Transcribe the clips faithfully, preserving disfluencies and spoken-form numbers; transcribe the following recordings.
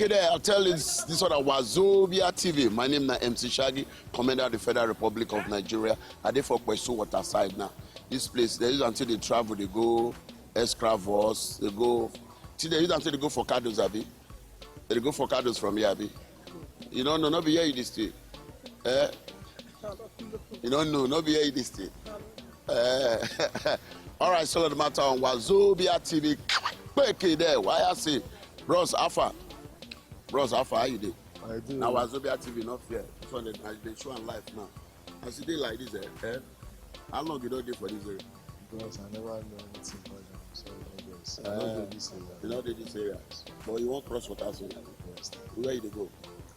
Okay, there, I'll tell you this, this one, Wazobia T V. My name na M C Shaggy, Commander of the Federal Republic of Nigeria. I dey for Kwesu Water side now. This place, they use until they travel, they go Escravos, they go. See, they use until they go for Cardos, Abi. They go for Cardos from here, Abi. You don't know, no be here you dey stay. Eh? You don't know, no be here you dey stay. Eh. All right, so the matter on Wazobia T V. Quick there, why I say, Bros, Alpha. Bros, Alpha, how you dey? I do. Now, Wazobia T V, not fear. This one, they, they show am live now. As e dey like this, eh? Eh? How long you don dey for this area? Because I never know anything about them, so I don't guess. I don't Eh, know this area. You know dey this area. But you wan cross water so. Yes. Where you dey go?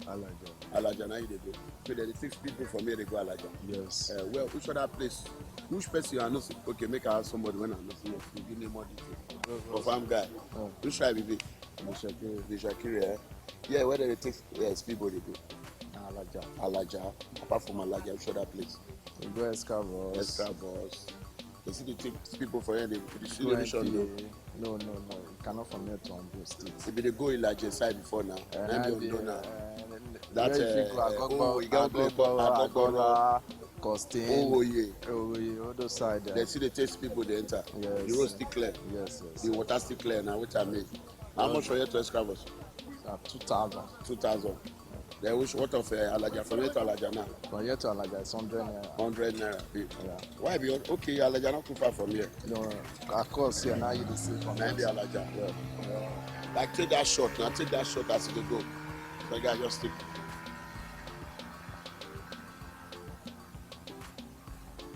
Alaja. Alaja, now you dey go. So they take people from here, they go Alaja. Yes. Uh, well, which other place? Which person I know say, okay, make I ask somebody when I know say, yes, you give me more details. Confirm guy. Oh. Which tribe you be? Bishakiri. Bishakiri, eh? Yeah, where they take, yeah, speedboat they go? Alaja. Alaja. Apart from Alaja, which other place? We go Escravos. Escravos. They see the take people for here, they, they see the mission, no? No, no, no. You cannot from here to Ondo State. If they go Ilaje side before now, eh, maybe Ondo now. Eh, that, eh, oh, you got Agogbo, Agora, Costain. Oh, yeah. Oh, yeah, all those side. They see the taste people they enter. Yes. The road still clear. Yes, yes. The water still clear now, which I mean. How much for you to Escravos? Uh, two thousand. Two thousand. Then which, what of, uh, Alaja? From here to Alaja now? From here to Alaja is hundred naira. Hundred naira. Yeah. Why be, okay, Alaja not too far from here. No, of course, yeah, now you dey see from here. Alaja. Yeah. Like, take that shot now, take that shot as you go. So, guys, just stick.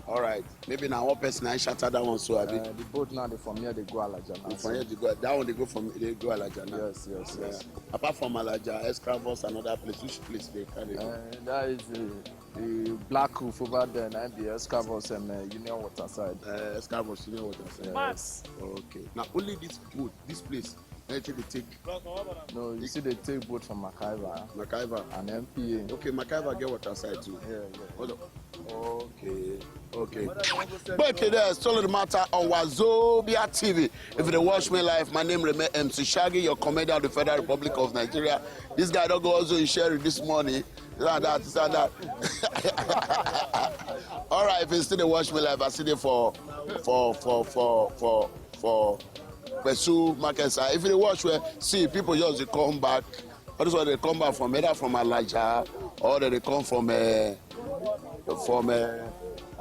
All right. Maybe now one person I shatter that one, so I be. Uh, the boat now, they from here, they go Alaja now. From here, they go. That one, they go from, they go Alaja now. Yes, yes, yes. Apart from Alaja, Escravos, another place. Which place they carry? Uh, that is the, the Black Roof over there, na be Escravos and, uh, Union Water side. Uh, Escravos, Union Water side. Yes. Okay. Now, only this boat, this place, I think they take. No, you see, they take boat from MacIver. MacIver. And M P A. Okay, MacIver get water side too. Yeah, yeah. Hold on. Okay, okay. Okay, there, still the matter on Wazobia T V. If you dey watch me live, my name remain M C Shaggy, your commander of the Federal Republic of Nigeria. This guy don't go also in sharing this money. This and that, this and that. All right, if you still dey watch me live, I see there for, for, for, for, for, for Kwesu Market side. If you dey watch, well, see, people just dey come back. All this one they come back from, either from Alaja, or they dey come from, uh, from, uh,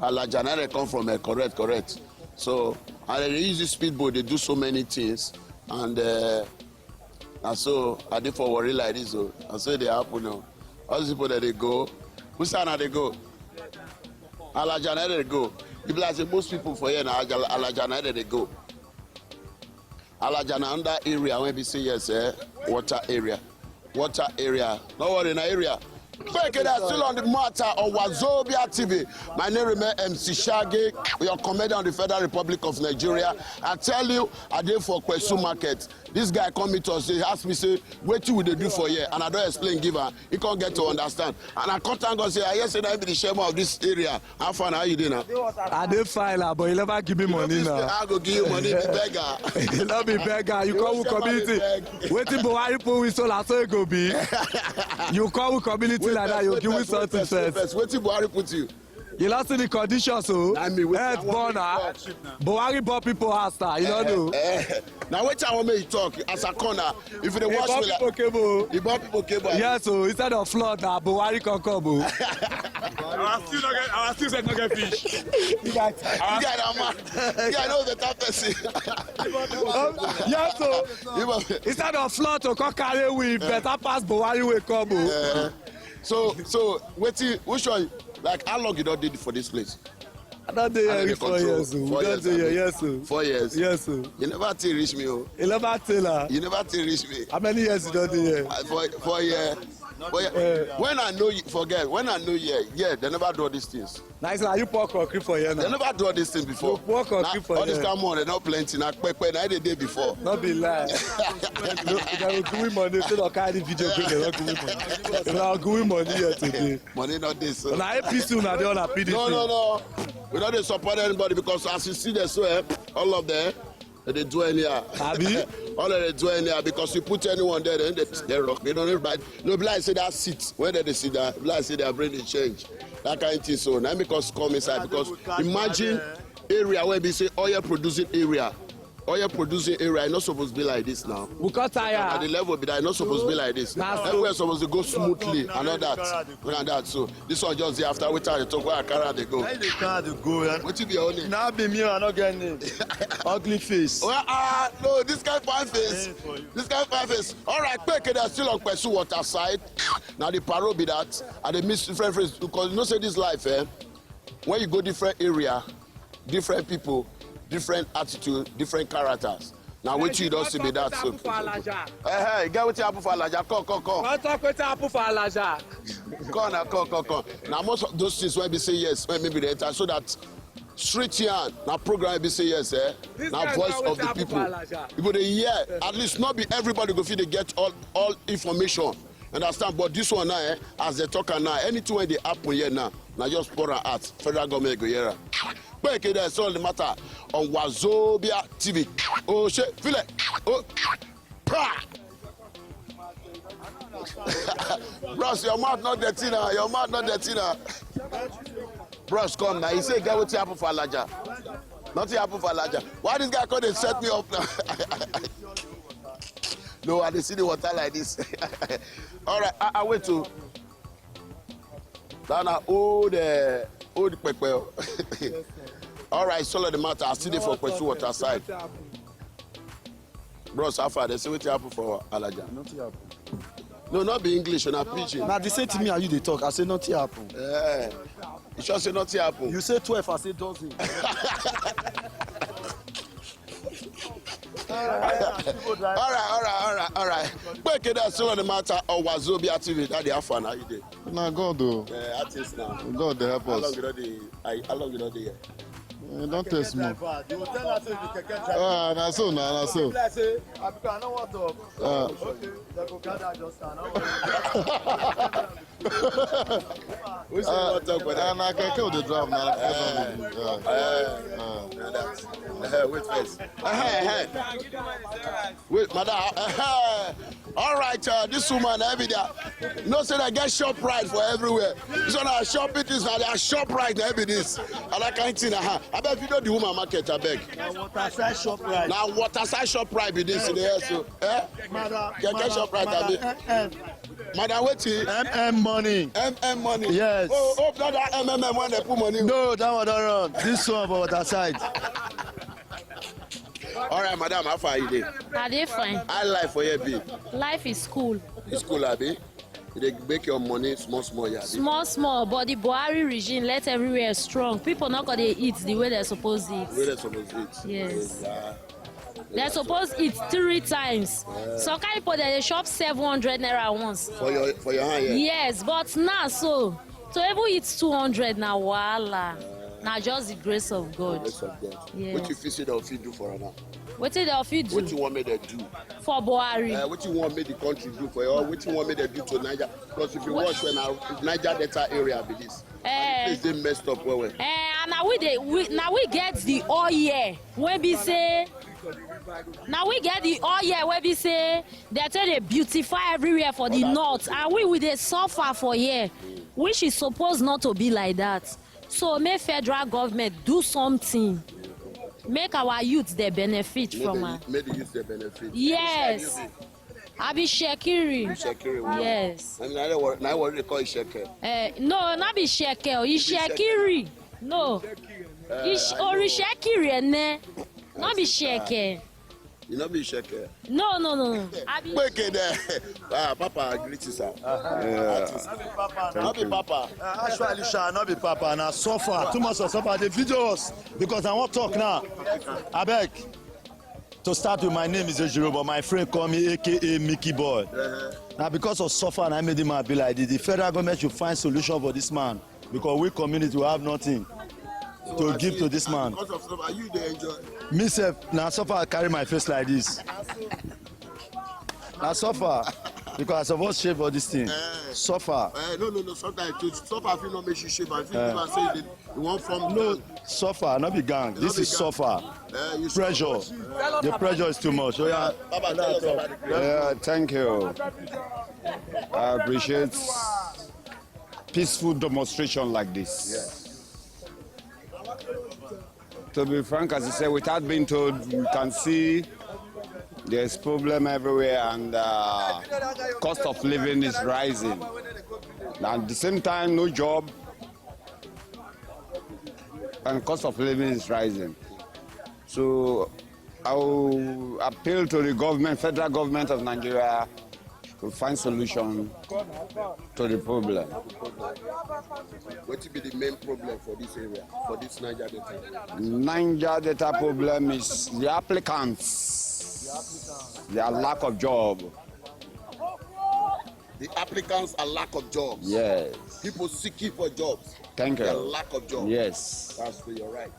Alaja, now they come from, uh, correct, correct. So, and they use this speedboat, they do so many things, and, uh, and so I dey for worry like this, so, and so they happen now. All these people that they go, who say na they go? Alaja na they go. If like say most people for here na Alaja, Alaja na they go. Alaja na under area when we say yes, eh? Water area. Water area. No worry, na area. Fake it, still on the matter on Wazobia T V. My name remain M C Shaggy, your commander on the Federal Republic of Nigeria. I tell you, I dey for Kwesu Market. This guy come meet us, he ask me, say, "Wetin we dey do for here?" And I don't explain, give am. He can't get to understand. And I come thank God, say, "I hear say na him be the chairman of this area." How far now you dey now? I dey fine, ah, but you never give me money now. I go give you money, be beggar. You no be beggar. You come with community. Wetin Buhari put with solar, so e go be. You come with community like that, you give me something first. Wetin Buhari put you? You not see the conditions, so. Earth burner. Buhari bought people house, sir. You don't know. Now wetin I want make you talk as I come now. If you dey watch me like, he bought people cable. Yes, so instead of flood, na Buhari come come o. Our stew no get, our stew set no get fish. You guys, you guys are mad. You guys know the top person. Yes, so instead of flood to come carry we, better pass Buhari wey come o. So, so wetin, which one? Like, how long you don dey for this place? I don dey here reach four years o. We don dey here, yes o. Four years? Yes o. You never tey reach me o. You never tey na. You never tey reach me. How many years you don dey here? Uh, four, four years. Four years. Eh. When I know you, forget. When I know you, yeah, they never do all these things. Na you say na you pour concrete for here now. They never do all these things before. You pour concrete for here. All this kind of money, they not plenty. Na pepe, na they dey before. No be lie. They will give me money, so they carry the video, go, they will give me money. They will give me money here today. Money not this, so. Na A P C una dey, una P D P? No, no, no. We don't dey support anybody because as you see there so, eh, all of them, They dey do anyhow. Abi? All of they do anyhow because you put anyone there, then they, they rock. They don't know, but no be like say that seat where they sit down, be like say their brain dey change. That kind of thing. So now because come inside, because imagine area where be say oil producing area. Oil producing area, e no suppose be like this now. We cut tire. At the level be that, e no suppose be like this. Na so. Everywhere suppose to go smoothly and all that. And that. So this one just dey after wetin I dey talk, where I carry am dey go. Why you dey carry am dey go, eh? Wetin be your own name? Na be me, I no get name. Ugly face. Oh, ah, no, this kind fine face. This kind fine face. All right, quick, they are still on Pesu water side. Now the parole be that, and they miss different face because you know say this life, eh? When you go different area, different people, different attitude, different characters. Now wetin you don see be that so. Eh, eh, you get wetin happen for Alaja? Come, come, come. Come talk wetin happen for Alaja. Come now, come, come, come. Now most of those things wey be say yes, when maybe they enter, so that street yarn na program wey be say yes, eh? Na voice of the people. You go dey hear, at least not be everybody go fit dey get all, all information. Understand? But this one now, eh, as they talk am now, anything wey dey happen here now, na just pour am out. Federal government go hear am. Peke dey solve the matter on Wazobia T V. Oh shit, feel it. Oh, pra. Bros, your mouth not dirty now. Your mouth not dirty now. Bros, come now. He say, get wetin happen for Alaja. Nothing happen for Alaja. Why this guy come dey set me up now? No, I dey see the water like this. All right, I, I wait to. That na old, uh, old pepper. All right, solve the matter. I still dey for Pesu water side. Bros, how far? They say wetin happen for Alaja? Nothing happen. No, not be English, na pidgin. Na the same thing me and you dey talk. I say nothing happen. Eh, you sure say nothing happen? You say twelve, I say dozen. All right, all right, all right, all right. Quick, that's all the matter on Wazobia T V. That dey happen now, you dey. Na God o. Eh, artist now. God dey help us. How long you don dey? I, how long you don dey here? Eh, don test me. You go tell us say you be keke driver. Ah, na so na, na so. Be like say, I be, I no want talk. Ah. Okay, they go gather just now. No worry. We say we wan talk about that. Ah, na keke we dey drive na. Eh. Yeah. Eh. Ah. Na that. Eh, wait first. Eh, eh, eh. Wait, madam. All right, uh, this woman, every day. You know, say they get shop right for everywhere. So now shopping is now they are shop right every this. And that kind of thing. Uh-huh. I bet if you know the woman market, I beg. Na waterside shop right. Now waterside shop right be this in the air. So, eh? Madam, get madam, shop right, madam, abi? Eh, eh. Madam, wetin? M M money. M M money. Yes. Oh, hope not that M M M when they put money. No, that one don't run. This one for waterside. All right, madam, how far you dey? I dey fine. How life for here be? Life is cool. It's cool, abi? You dey make your money small, small, yeah, abi? Small, small, but the Buhari regime let everywhere strong. People not gonna eat the way they're supposed to eat. Where they supposed to eat? Yes. Yeah. They're supposed to eat three times. Yeah. Some kind people, they shop seven hundred naira once. For your, for your hand, yeah? Yes, but now so, to even eat two hundred na wahala. Na just the grace of God. Grace of God. Yes. What you feel say they fit do for her now? Wetin they fit do? What you want me to do? For Buhari. Uh, what you want me the country do for you? What you want me to do to Niger? Because if you watch when I, Niger Delta area be this. Eh. And the place dey messed up well, well. Eh, and now we dey, we, now we get the oil wey be say, now we get the oil wey be say, they tell they beautify everywhere for the north, and we, we dey suffer for here, which is supposed not to be like that. So make federal government do something, make our youth they benefit from am. Make the youth they benefit. Yes. I be Shekiri. Shekiri, wow. Yes. And I don't want, I want to call it Sheke. Eh, no, not be Sheke, o, Ishekiri. No. Ish-, Orishekiri, eh, ne. Not be Sheke. You no be Sheke. No, no, no, no. I be Wait there. Ah, Papa, greet you, sir. Yeah. Not be Papa. Uh, actually, sha, not be Papa. Now suffer. Too much of suffer. The videos, because I won't talk now. I beg. To start with, my name is Ejiro, but my friend call me A K A Mickey Boy. Now, because of suffer, and I made him be like this. The federal government should find solution for this man, because we community, we have nothing to give to this man. Because of suffer, you dey enjoy. Me sef, now suffer, I carry my face like this. Now suffer. Because I suppose shave all this thing. Eh. Suffer. Eh, no, no, no. Sometimes to suffer, if you not make you shave, I feel Eh. people say they, they want from No, them. Suffer, not be gang. This is suffer. Eh, you Pressure. The pressure is too much. Oh, yeah. Baba, tell us about the pressure. Yeah, thank you. I appreciate peaceful demonstration like this. Yes. To be frank, as I said, without being told, you can see there's problem everywhere, and uh, cost of living is rising. And at the same time, no job, and cost of living is rising. So I will appeal to the government, federal government of Nigeria, to find solution to the problem. What will be the main problem for this area, for this Niger Delta? Niger Delta problem is the applicants, their lack of job. The applicants are lack of jobs. Yes. People seeking for jobs. Thank you. Their lack of jobs. Yes. That's for your right.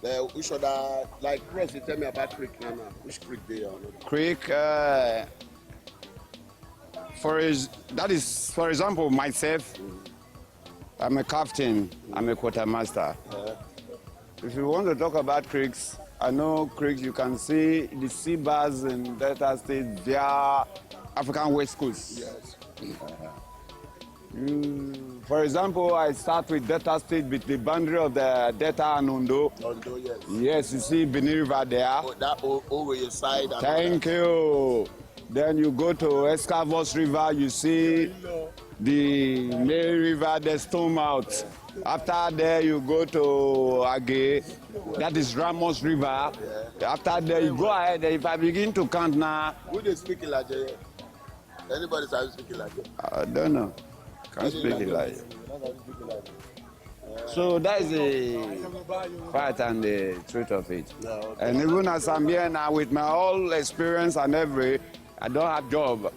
The, which other, like, Chris, you tell me about Creek now, now. Which Creek they are? Creek, uh, for is that is, for example, myself, I'm a captain, I'm a quartermaster. Uh-huh. If you want to talk about creeks, I know creeks, you can see the sea bars in Delta State, they are African West Coast. Yes. Uh-huh. You, for example, I start with Delta State, with the boundary of the Delta and Ondo. Ondo, yes. Yes, you see Benin River there. Oh, that O-, Owerri side and all Thank that. you. Then you go to Escavos River, you see the main river, the stone mouth. After there, you go to Age, that is Ramos River. After there, you go ahead. If I begin to count now, Who they speak Ilaje? Anybody sabi speak Ilaje? I don't know. Can't speak Ilaje. So that is the fact and the truth of it. And even as I'm here now, with my all experience and every, I don't have job.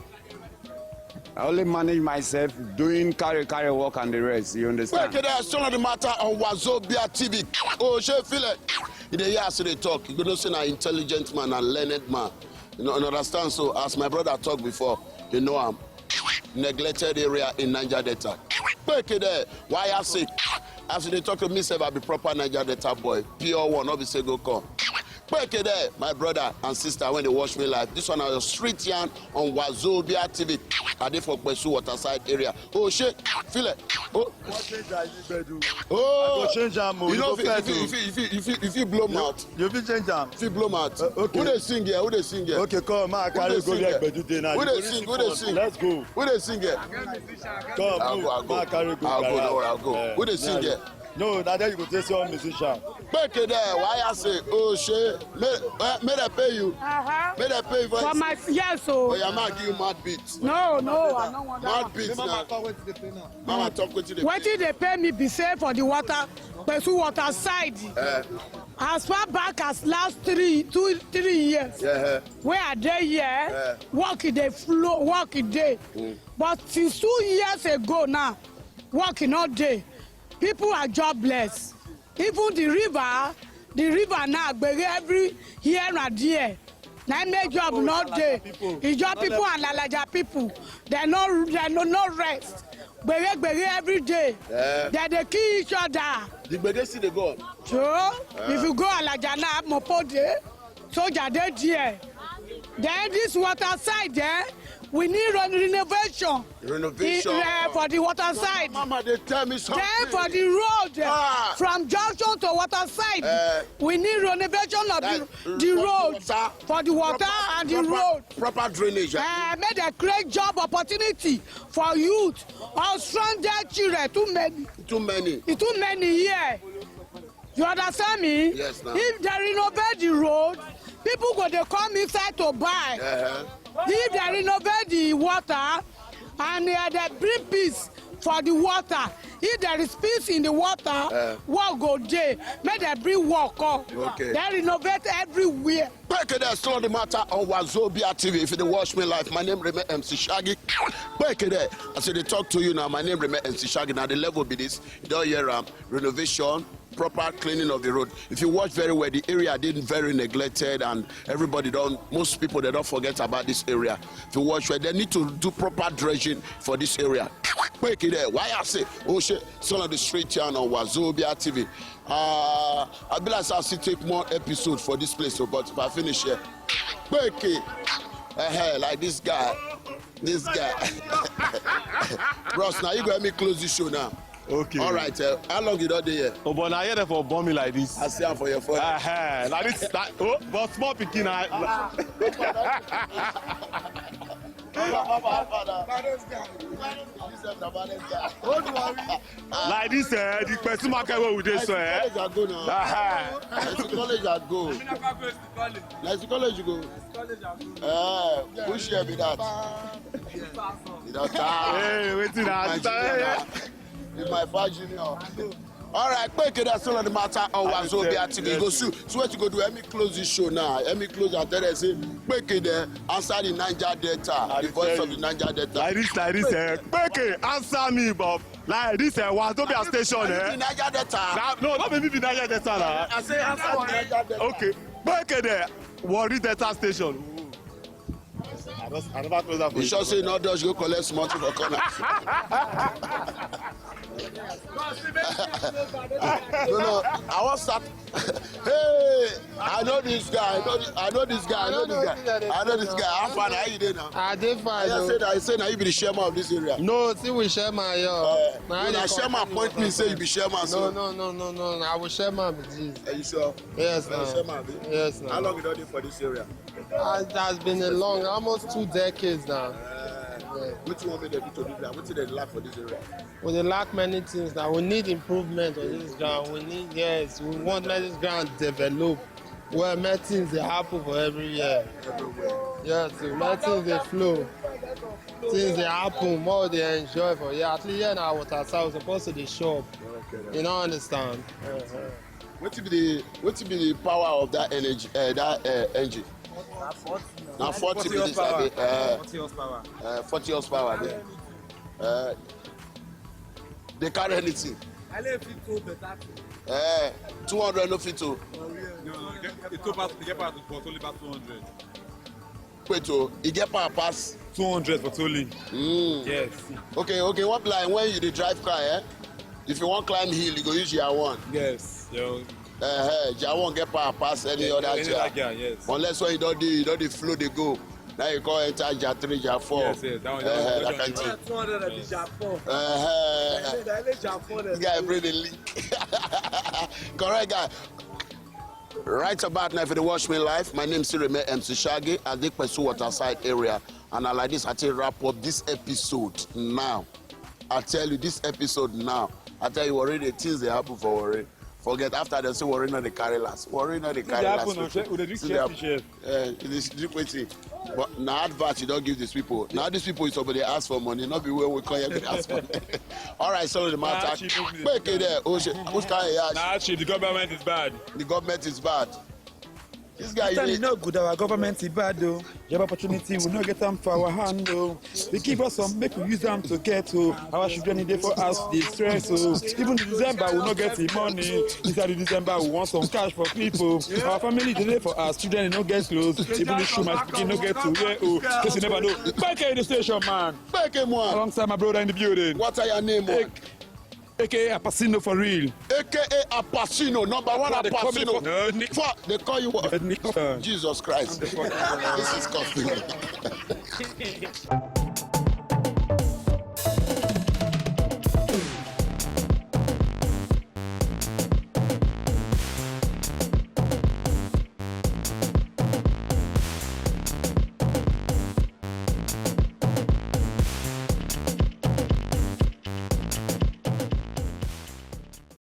I only manage myself doing carry, carry work and the rest. You understand? Wait, that's still on the matter on Wazobia T V. Oh, she feel it. You dey hear as they talk. You know, say na intelligent man and learned man. You know, you understand? So, as my brother talk before, you know, I'm neglected area in Niger Delta. Wait, there. Why I say? As they talk to me, say I be proper Niger Delta boy. Pure one, not be say go come. Wait, there. My brother and sister, when they watch me live, this one are your street yarn on Wazobia T V. I dey for Kpesu Waterside area. Oh, shit. Feel it. Oh. Oh. Change am o. You know, if you, if you, if you, if you, if you, if you blow mouth. You fit change am. If you blow mouth. Uh, okay. Who they sing here? Who they sing here? Okay, come, ma, carry go there. Who they sing? Who they sing? Let's go. Who they sing here? Come, I'll go, I'll go. Ma, carry go. I'll go, don't worry, I'll go. Who they sing here? No, na there you go take some musician. Make it there. Why I say, oh, shit. May, uh, may they pay you? Uh-huh. May they pay you for For my, yes, so. Oh, yeah, ma, give you mad beat. No, no, I don't want that. Mad beat now. Mama, talk wetin dey pay. Wetin dey pay me be say for the water, Kpesu Waterside. Eh. As far back as last three, two, three years, Yeah. wey I dey here, Eh. work dey flow, work dey. Mm. But since two years ago now, work no dey. People are jobless. Even the river, the river now, gbege every here and there. Na im make job no dey. Ijaw people and Alaja people, they no, they no, no rest. Gbege, gbege every day. Yeah. They dey kill each other. The gbege still dey go on. So, if you go Alaja now, Mopo dey, soldier dey there. Then this Waterside, eh, we need re-, renovation. Renovation. In, eh, for the Waterside. Mama, they tell me something. Then for the road, eh, Ah. from junction to Waterside, Eh. we need renovation of the, That, the uh, road water, for the water proper, and the proper, road. Proper drainage, eh? Eh, make dem create job opportunity for youth or stranded children. Too many. Too many. It's too many here. You understand me? Yes, ma'am. If they renovate the road, people go dey come inside to buy. Uh-huh. If they renovate the water and, uh, they bring peace for the water, if there is peace in the water, Uh. work go dey. Make dem bring work come. Okay. They renovate everywhere. Back there, still on the matter on Wazobia T V. If you dey watch me live, my name remain M C Shaggy. Back there, as I dey talk to you now, my name remain M C Shaggy. Now the level be this. You don hear am. Renovation, proper cleaning of the road. If you watch very well, the area dey very neglected, and everybody don, most people, they don forget about this area. If you watch well, they need to do proper dredging for this area. Quick there, why I say, oh shit, son of the street channel, Wazobia T V. Uh, I be like say I still take more episode for this place, so, but if I finish here, quick, uh, like this guy, this guy. Bros, now you go help me close this show now. Okay. All right. Uh, how long you don dey here? Oh, but now here for bomb me like this. I see am for your phone. Uh-huh. Like this. Like, oh, but small pikin. I, Don't worry. Like this, eh, the person market where we dey so, eh? College I go now. Uh-huh. Na to college I go. Na to college you go. Uh, which year be that? Be that time. Hey, wetin na? Nigeria na. Be my far junior. All right, quick, that's all of the matter on Wazobia T V. Go sue. So what you go do? Let me close this show now. Let me close and tell them say, quick, there, answer the Niger Delta, the voice of the Niger Delta. Like this, like this, eh? Quick, answer me, Bob. Like this, eh? Wazobia station, eh? The Niger Delta. Nah, no, not maybe the Niger Delta, nah. I say answer the Niger Delta. Okay, quick, there, Warri Delta station. I don't, I never close that. You sure say no dodge go collect small thing for corner? No, no, I wan start. Hey, I know this guy. I know this, I know this guy. I know this guy. I know this guy. How far are you there now? I dey fine. I say that, I say now you be the chairman of this area. No, see we chairman, yo. Uh, na chairman appoint me say you be chairman. So no, no, no, no, no. I will chairman with this. Are you sure? Yes, na. Chairman, abi? Yes, na. How long you don dey for this area? Uh, it has been a long, almost two decades now. Uh, yeah. Wetin you want me to do to do that? Wetin they lack for this area? We dey lack many things now. We need improvement on this ground. We need, yes, we want make this ground develop. Well, many things dey happen for every year. Everywhere. Yes, so many things dey flow. Things dey happen. More dey enjoy for here. At least here na water side. We suppose to dey shop. Okay, you no understand? Uh-huh. Wetin be the, wetin be the power of that energy, uh, that, uh, engine? Na forty. Na forty be this, horsepower. Abi? Uh, forty horsepower. Uh, forty horsepower, abi? Uh, they carry anything. I let fit tow better thing. Uh, two hundred no fit tow. No, e get, e tow pass, e get pass, but only about two hundred. Wait, oh, e get power pass. Two hundred for tolling. Mm. Yes. Okay, okay. What, like, when you dey drive car, eh? If you wan climb hill, you go use gear one. Yes. Yeah. Uh, gear one get power pass any other gear. Yes. Unless when you don dey, you don dey flow dey go. Now you come enter gear three, gear four. Yes, yes. That one, that kind thing. Two hundred and gear four. Uh-huh. That is gear four. This guy brain dey leak. Correct guy. Right about now, if you dey watch me live, my name is Reme M C Shaggy, at the Pesu Waterside area. And I like this, I take wrap up this episode now. I tell you, this episode now. I tell you, Warri, the things dey happen for Warri. Forget after they say Warri no dey carry last. Warri no dey carry last. Things dey happen. Eh, you dey drink wetin? But na advert you don give these people. Now these people is somebody ask for money, not be where we come here to ask for money. All right, sorry the matter. Quick there. Oh shit. Who's carrying yash? Nah, chief, the government is bad. The government is bad. This guy, you no good. Our government is bad though. Job opportunity, we no get am for our hand though. They give us some, make we use am to get oh. Our children dey for us dey stress oh. Even the December we no get the money. Inside the December we want some cash for people. Our family dey for us, children no get clothes. Even the shoe my pikin no get to wear oh. Cause you never know. Back at the station, man. Back at one. Alongside my brother in the building. What are your name, man? A K A Apasino for real. A K A Apasino, number one Apasino. They call me the fuck-, for, they call you what? Jesus Christ. This is disgusting.